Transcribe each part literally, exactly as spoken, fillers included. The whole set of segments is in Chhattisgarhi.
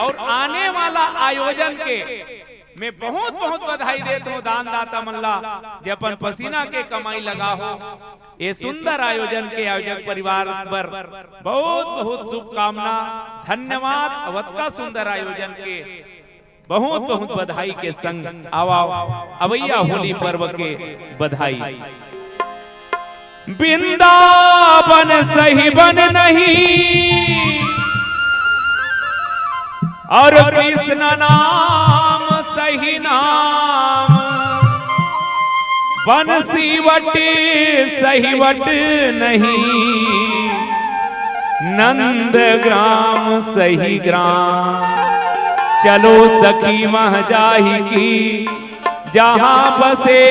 और आने वाला आयोजन के मैं बहुत बहुत बधाई देत हूँ दान दाता मन ला, जे अपन पसीना के कमाई लगा हो। ये सुंदर आयोजन के आयोजक परिवार बर बहुत बहुत शुभकामना, धन्यवाद। अवतका सुंदर आयोजन के बहुत बहुत बधाई के संग आवा अवैया होली पर्व के बधाई। वृंदावन सही बन नहीं और कृष्ण नाम सही नाम, बंसी वट सही वट नहीं, नंद ग्राम सही ग्राम। चलो सखी मह जाहि की जहाँ बसे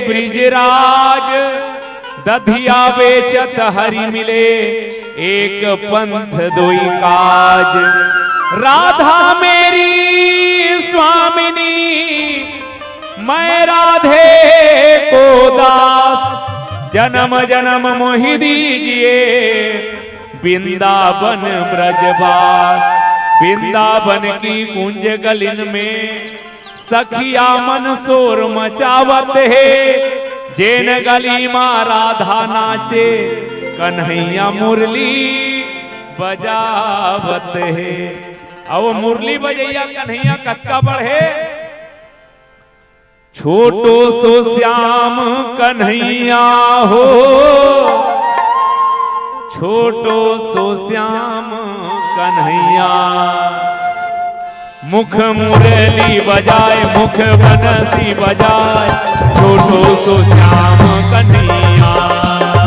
ब्रिजराज, दधिया बेचत हरि मिले एक पंथ दोई काज। राधा मेरी स्वामिनी, मैं राधे को दास, जन्म जन्म मोहि दीजिए वृंदावन ब्रजवास। वृंदावन की कुंज गलिन में सखिया मन शोर मचावत हे, जेन गली मा राधा नाचे, कन्हैया मुरली बजावत हे। अब मुरली बजैया कन्हैया कतका बड़े, छोटो सो श्याम कन्हैया हो, छोटो सो श्याम कन्हैया। मुख मुरली बजाए, मुख बंसी बजाए, छोटो सो श्याम कन्हैया।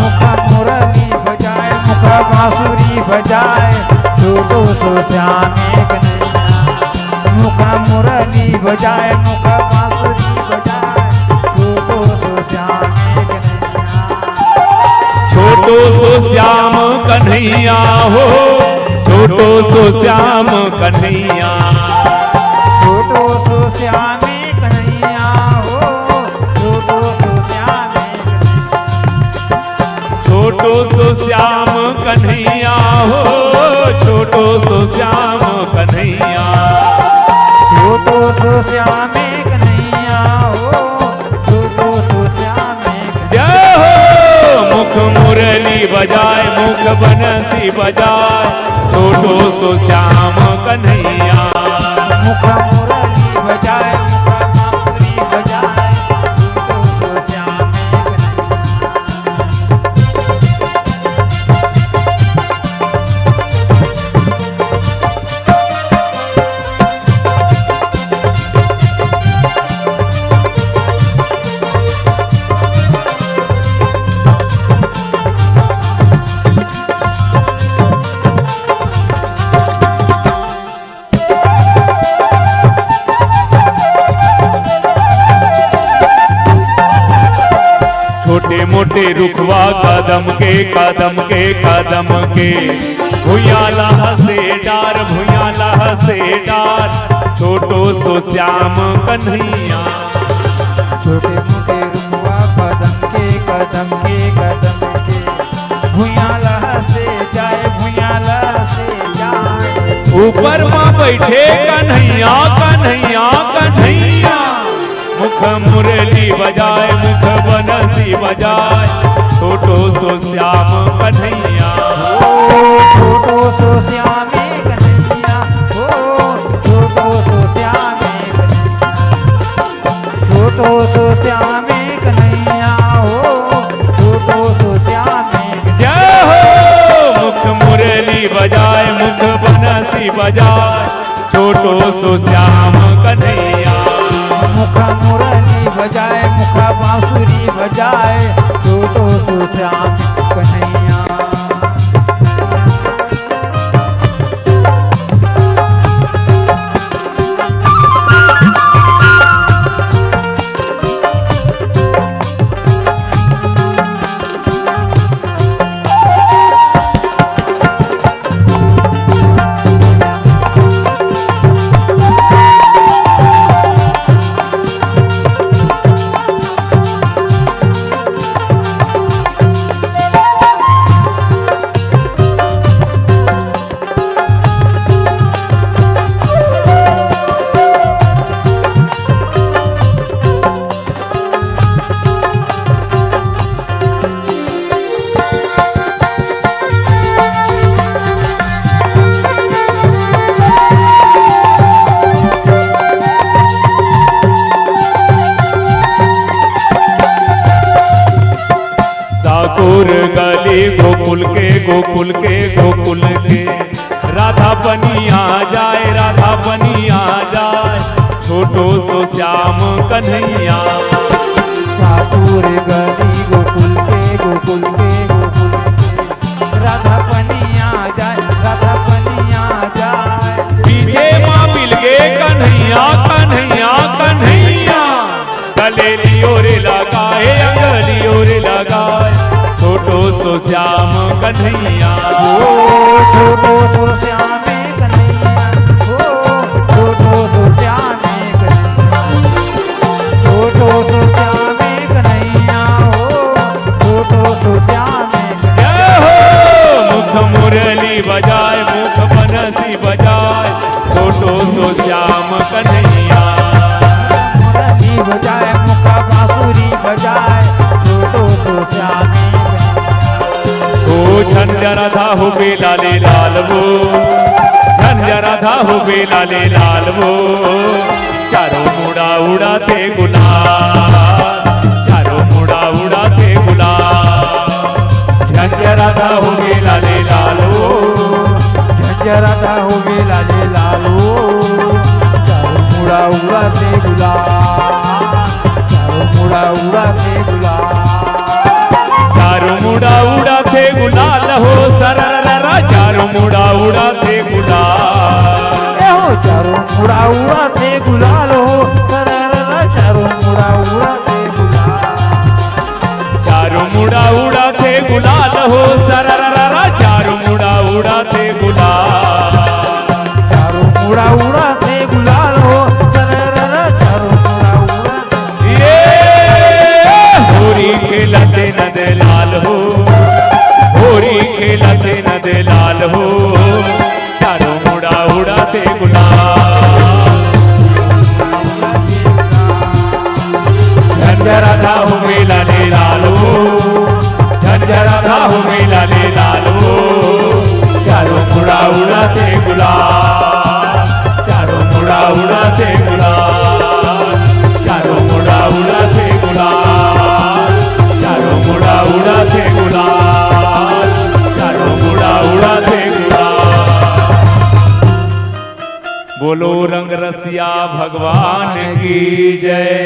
मुख मुरली बजाए, मुख बांसुरी बजाए, छोटो सो श्याम कन्हैया। मुख मुरली बजाए, मुख बांसुरी बजाए, छोटो सो श्याम कन्हैया। छोटो सो श्याम कन्हैया हो, छोटो सो श्याम कन्हैया। छोटो सो श्याम कन्हैया हो, छोटो सो श्याम। छोटो सो श्याम कन्हैया हो, छोटो सो श्याम कन्हैया। छोटो सो श्याम कन्हैया हो, छोटो सो श्याम। जय हो। मुख मुरली बजाए, मुख बंसी बजाए, छोटो सो श्याम कन्हैया। मुख मुरली बजाए, मुख बांसुरी बजाए, छोटो सो श्याम कन्हैया। छोटे मोटे रुखवा कदम के, कदम के, कदम के, भुइयां लहसे डार, भुइयां लहसे डार, छोटो सो श्याम कन्हैया। छोटे मोटे रुखवा कदम के, कदम के, कदम के, भुइयां लहसे जाए, भुइयां लहसे जाए। ऊपर मा बैठे कन्हैया, कन्हैया, कन्हैया। मुख मुरली बजाए, मुख बंसी बजाए, छोटो सो श्याम कन्हैया। ओ छोटो सो श्याम कन्हैया, ओ छोटो सो श्याम कन्हैया। छोटो सो श्याम कन्हैया हो, छोटो सो श्याम। जय हो। मुख मुरली बजाए, मुख बंसी बजाए, छोटो सो श्याम कन्हैया। मुख मुरली बजाए, मुख बांसुरी बजाए, छोटो सो श्याम कन्हैया। गोकुल के, गोकुल के। राधा बनिया जाय, राधा बनिया जाय, छोटो सो श्याम कन्हैया। सापुर गली गोकुल के, गोकुल के, गोकुल के। राधा बनिया जाय, राधा बनिया जाय। पीछे माँ मिल गे कन्हैया, कन्हैया, कन्हैया। गले लियो रे लगाए, अंगलियो रे लगाए, छोटो सो श्याम कन्हैया। ओ छोटो सो श्याम कन्हैया, ओ छोटो सो श्याम कन्हैया, छोटो सो श्याम कन्हैया, ओ छोटो सो श्याम कन्हैया। जय हो। मुख मुरली बजाए, मुख बंसी बजाए, छोटो सो श्याम कन्हैया। मुरली बजाए, मुख बांसुरी बजाए, छोटो सो श्याम। ओ झंझर राधा हो बेला ले लाल वो, झंझर राधा हो बेला ले लाल वो, चारों मुड़ा उड़ाथे गुलाल, चारों मुड़ा उड़ाथे गुलाल। झंझर राधा हो बेला ले लाल वो, झंझर राधा हो बेला ले लाल वो, चारों मुड़ा उड़ाथे गुलाल, चारों मुड़ा उड़ाथे गुलाल। चारों मुड़ा उड़ाथे गुलाल हो, सररररा, चारों मुड़ा उड़ाथे गुलाल। ए हो, चारों मुड़ा उड़ाथे गुलाल हो, सररररा, चारों मुड़ा उड़ाथे गुलाल। चारों मुड़ा उड़ाथे गुलाल हो, सररररा, चारों मुड़ा उड़ाथे गुलाल। चारों मुड़ा उड़ाथे गुलाल हो, सररररा, चारों मुड़ा उड़ाथे। ये होरी खेलथे नंद लाल हो, होरी खेलथे नंद लाल हो, चारों मुड़ा उड़ाथे गुलाल। झंझर राधा हो बेला ले लाल वो, झंझर राधा हो बेला ले लाल वो, चारों मुड़ा उड़ाथे गुलाल, चारों मुड़ा उड़ाथे गुलाल, चारों मुड़ा उड़ाथे गुलाल, चारों मुड़ा उड़ाथे गुलाल, चारों मुड़ा उड़ाथे गुलाल। बोलो रंग रसिया भगवान की जय।